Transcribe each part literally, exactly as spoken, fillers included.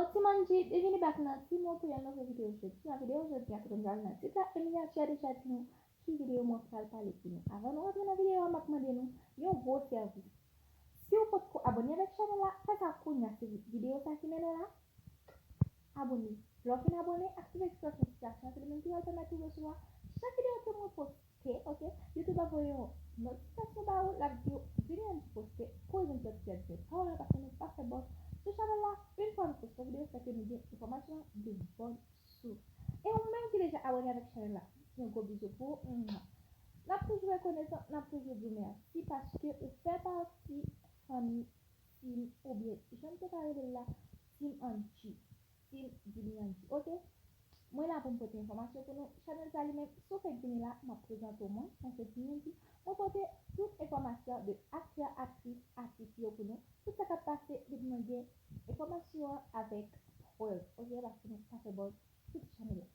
Ti Manji, byenvini back nan Ti Mo pou yon nouvo videyo jodi. Nan videyo jodi a, kote m pral nan tit la e minyati a deja di nou ki videyo mwen pral pale pou nou. Avan nou rantre nan videyo a, m ap mande nou yon gwo sèvis. Si w potko abòne avèk chanèl la, fè sa kounye a, se videyo sa ki mennen w la. Abòne. Lè w fin abòne, aktive ti klòch notifikasyon an, se li menm ki pral pèmèt ou resevwa chak videyo ke mwen poste, oke? YouTube ap voye yon notifikasyon ba ou, l ap di w, Vini Angie poste, kouri vin sòti a di pawòl la, paske nou pa fè bòs sou chanèl la. Yon fwa nou poste yon videyo, se ke nou gen enfòmasyon de bòn sous. E ou menm ki deja abòne avèk chanèl la, yon gwo bizou pou ou. Mwah. N ap toujou rekonesan, n ap toujou di w mèsi paske ou fè pati fanmi Team oubyen, jan m te ka rele l la, Team Angie, Team Dini Angie, oke? Mwen la pou m pote enfòmasyon pou nou. Chanèl sa li menm, si w fèk vini la, m ap prezante w mwen, mwen se Dini Angie. Mwen pote tout enfòmasyon de aktè, aktris, atis yo pou nou. Tout sa k ap pase depi mwen gen enfòmasyon an avèk prèv, oke? Paske nou pa fè bòs sou ti chanèl la.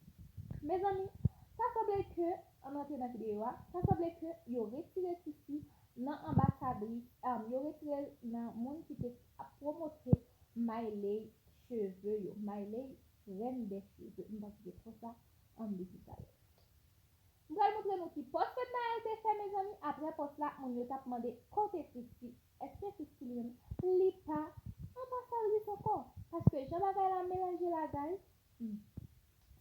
Mezanmi, sa sanble ke, ann antre nan videyo a, sa sanble ke yo retire Christie nan anbasadris, um, yo retire l nan moun ki te ap pwomote Miley cheve yo, Miley rèn dè cheve, m panse se konsa, um, li di sa yo. M pral montre nou ki pòs Fednaelle te fè, mezanmi. Apre pòs la, moun yo t ap mande kote Christie, èske Christie li menm, li pa anbasadris ankò? Paske jan bagay la melanje la, guys, hmm,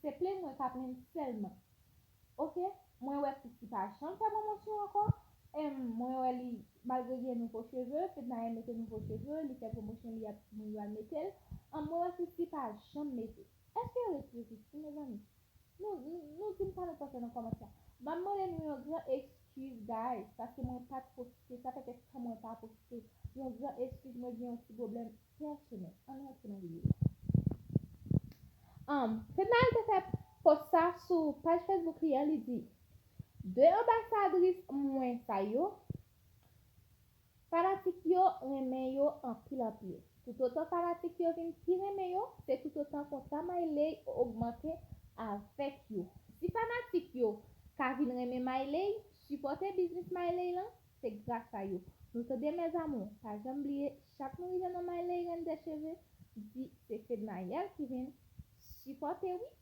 se plenn mwen k ap plenn sèlman. Oke, mwen wè Christie pa janm fè pwomosyon ankò. Em, mwen wè li, malgre gen nouvo cheve, Fednaelle mete nouvo cheve, li fè pwomosyon, li ap di moun yo al mete l. An, mwen wè Christie pa janm mete. Èske yo retire Christie, mezanmi? Nou, nou, nou di m sa nou panse nan kòmantè. M ap mande nou yon gran eskiz, guys, paske mwen pa t poste, sa fè kèk tan mwen pa poste. Yon gran eskiz, mwen gen yon ti pwoblèm pèsonèl. Ann rantre nan videyo a. Um, Fednaelle te fè pòs sa sou paj Facebook li an, li di, de anbasadris mwen sa yo, fanatik yo renmen yo anpil anpil. Toutotan fanatik yo vin pi renmen yo, se toutotan kontra Miley ogmante avèk yo. Si fanatik yo ka vin renmen Miley, sipòte biznis Miley lan, se gras a yo. Nou tande, mes amours, pa janm bliye, chak nou rive nan Miley rèn dè cheve, di se Fednaelle ki vin sipòte, wi.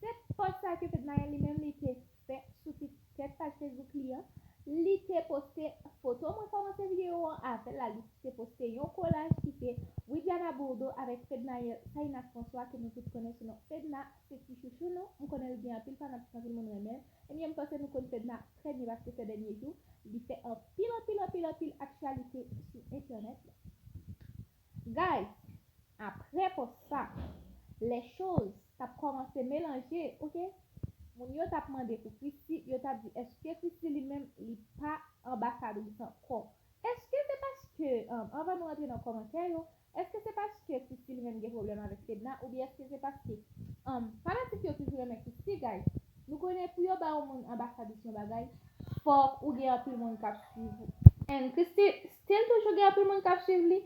Se pòs sa ke Fednaelle li menm li te fè sou ti tèt paj Facebook li an. Li te poste foto, mwen kòmanse videyo an avè l la, li te poste yon kolaj ki se Widiana Bourdeau avèk Fednaelle Saïnac François, ke nou tout konnen sou non Fedna, se ti chouchou nou. M konnen l gen anpil fanatik, anpil moun renmen l. Ebyen, m panse nou konn Fedna trè byen paske sè dènye jou, li fè anpil, anpil, anpil, anpil aktyalite sou entènèt la. Guys, apre pòs sa, lè choz t ap kòmanse melanje, oke? Moun yo t ap mande pou Christie, yo t ap di, èske Christie li menm, li pa anbasadris ankò? Èske se paske, um, anvan nou rantre nan kòmantè yo, èske se paske Christie li menm gen pwoblèm avèk Fedna, oubyen èske se paske, um, fanatik yo toujou renmen Christie, guys? Nou konnen pou yo ba yon moun anbasadris yon bagay, fòk ou gen anpil moun k ap swiv ou. And Christie still toujou gen anpil moun k ap swiv li.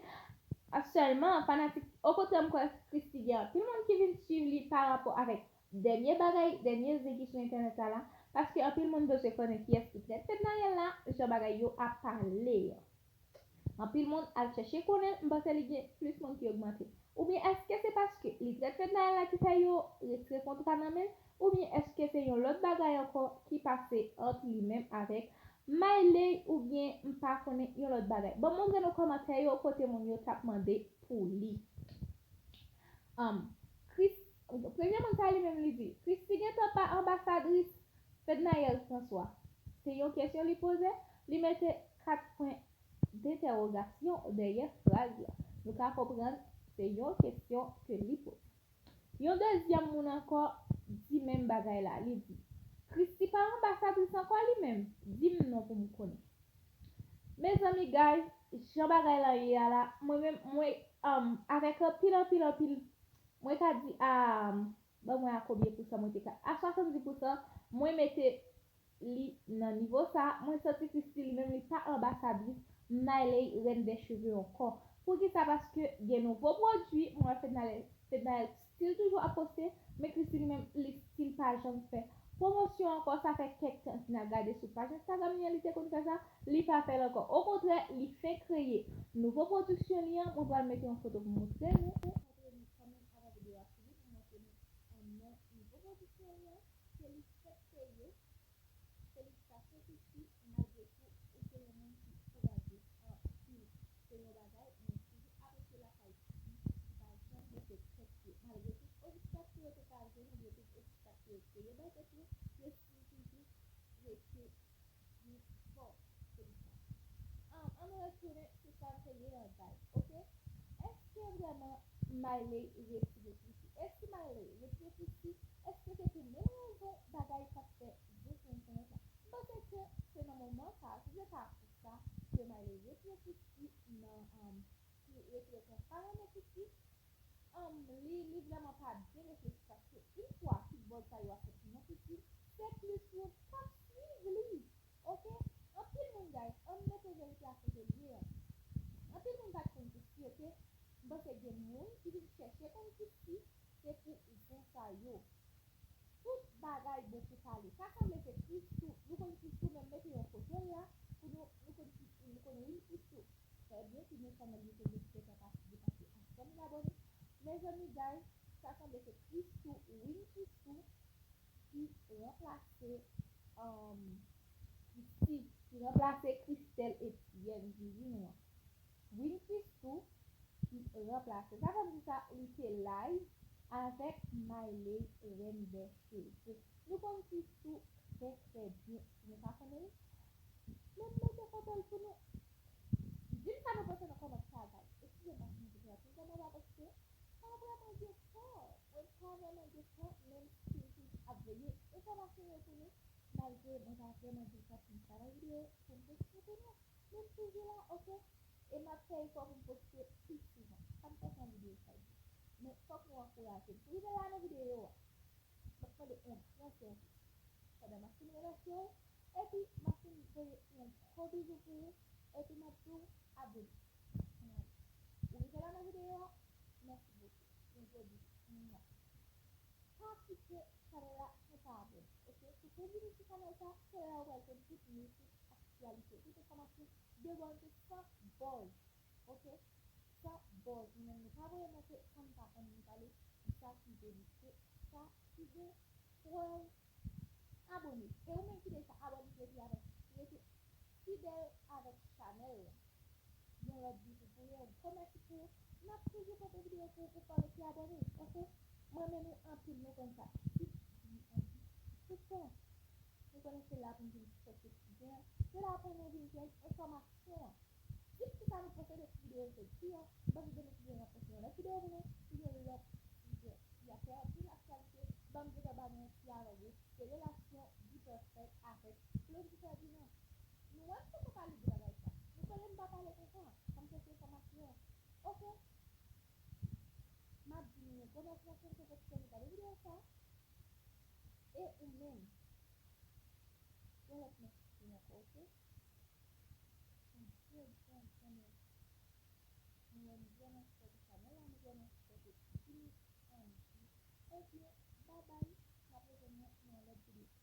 A sèlman, fanatik, okontrè, m kwè Christie gen anpil moun ki vin swiv li pa rapò avèk dènye bagay, dènye zen ki sou entènèt la la, paske anpil moun bezwen konnen kiyès ki trèt Fednaelle la, jan bagay yo ap pale an. Anpil moun al chèche konnen, m panse li gen plis moun ki ogmante. Oubyen èske se paske li trèt Fednaelle la ki fè yo retire kontra nan men l? Oubyen èske se yon lòt bagay ankò ki pase ant li menm avèk Miley? Oubyen m pa konnen yon lòt bagay. Ban m montre nou kòmantè yo kote moun yo t ap mande pou li. Um, Chris, premye moun sa li menm li di, Christie gentan pa anbasadris Fednaelle François? Se yon kesyon li poze, li mete kat pwen dentèwogasyon dèyè fraz la. Nou ka konprann se yon kesyon ke li poze. Yon dezyèm moun ankò di menm bagay la, li di, Christie pa anbasadris ankò li menm? Di m non pou m konnen. Mezanmi, guys, jan bagay la ye a la, mwen menm, mwen, um, avèk anpil, anpil, anpil, mwen ka di a, ban mwen a konbyen pousan mwen te ka, a swasanndiz pousan, mwen mete li nan nivo sa, mwen santi Christie li menm li pa anbasadris Miley rèn dè cheve ankò. Poukisa? Paske gen nouvo pwodui, mwen wè Fednaelle, Fednaelle still toujou ap poste, men Christie li menm li still pa janm fè pwomosyon ankò. Sa fè kèk tan si n ap gade sou paj Instagram li an, li te konn fè sa, li pa fè l ankò. Okontrè, li fenk kreye nouvo pwodiksyon li an. Mwen pral mete yon foto pou montre nou. yo kreye bay tèt yo, yo siyen toujou rete byen fò. Se li sa. An, an nou retounen sou sa n te ye an, guys, oke? Èske vrèman Miley retire Chrissy? E si Miley retire Chrissy, èske se pou menm rezon bagay k ap fè zen zen zen zen sa? M panse ke se nan moman sa, si se ta pou sa, ke Miley retire Chrissy nan, um, ki retire ke l pa renmen Chrissy, um, li, li vrèman pa byen reflechi, paske yon fwa foutbòl sa yo ap fèt nan Chrissy, se plis moun k ap swiv li. Oke? Anpil moun, guys, ann mete verite a kote l ye an. Anpil moun pa t konn Chrissy, oke? M panse gen moun ki vin chèche konn Chrissy, se pou zen sa yo. Tout bagay bon pou pale. Sa sanble se Christoo. Nou konn Christoo, men mete yon foto l la pou nou, nou konn Christoo, nou konn Win Christoo. Trè byen, ki gen chanèl YouTube li ki gentan pase, depase a san mil abòne. Mezanmi, guys, sa sanble se Christoo, Win Christoo, ki ranplase, um, Chrissy, ki ranplase Christelle Etienne, Jijin an. Win Christoo, ki ranplase. Sa fè m di sa, li te live avèk Miley, rèn dè cheve. Nou konn Christoo trè, trè byen. Si nou pa konnen l, men mete foto l pou nou. Di m sa nou panse nan kòmantè a, guys. Eskize m pa fin di sa, tout sa mwen pa poste. Pa vrèman gen tò. Mwen pa vrèman gen tò, menm si Christoo ap voye enfòmasyon yo pou nou, malgre mwen pa vrèman gen tò pou m travay videyo pou m poste pou nou. Men m toujou la, oke? E m ap fè efò pou m poste pi souvan. Sa m panse nan videyo sa yo. Men fòk nou ankouraje m. Si w rive la nan videyo a, m ap mande w yon gran sèvis. Pandan m ap fin remèsye w, epi m ap fin voye yon gwo bizou pou ou, epi m ap di w abòne. Ou rive la nan videyo a, mèsi bokou. Yon gwo bizou. Mwa. Pa kite chanèl la san pa abòne, oke? Si w vini sou chanèl sa, se la w pral jwenn tout news, tout aktyalite, tout enfòmasyon de bòn, tout san buzz, oke? San buzz. Nou menm nou pa voye monte san n pa konn nou pale, sa ki verite, sa ki gen prèv. Abòne. E ou menm ki deja abòne, rete avèk, rete fidèl avèk chanèl la. Yon lòt bizou pou ou, yon gwo mèsi pou ou. N ap toujou pote videyo pou ou, pou w pa rete abòne, oke? Mwen renmen nou anpil, nou konn sa. Tit di anpil. Tout tan, nou konnen se la pou n vin fè sèt etidyan, se la pou nou vin jwenn enfòmasyon an. Di m kisa nou panse de ti videyo jodi a. M panse demen si Dye vle, n ap poste yon lòt videyo pou nou, sou yon lòt sijè ki ap fè anpil aktyalite. Ban m gentan ba nou yon ti avèg de relasyon D-Perfect avèk Claudy Ferdinand. Nou wè m kòman pale de bagay sa. Nou konnen m pa pale konsa. Sa m poste enfòmasyon an. Oke? M ap di nou yon gwo mèsi paske nou te fè ti tèm gade videyo sa. E ou menm, yon lòt mèsi ankò, oke? Yon gwo, gwo, gwo mèsi. Nou wè nou vrèman sipòte chanèl la, nou vrèman sipòte Jimmy Angie. Ebyen, babay, n ap rejwenn nou nan yon lòt videyo.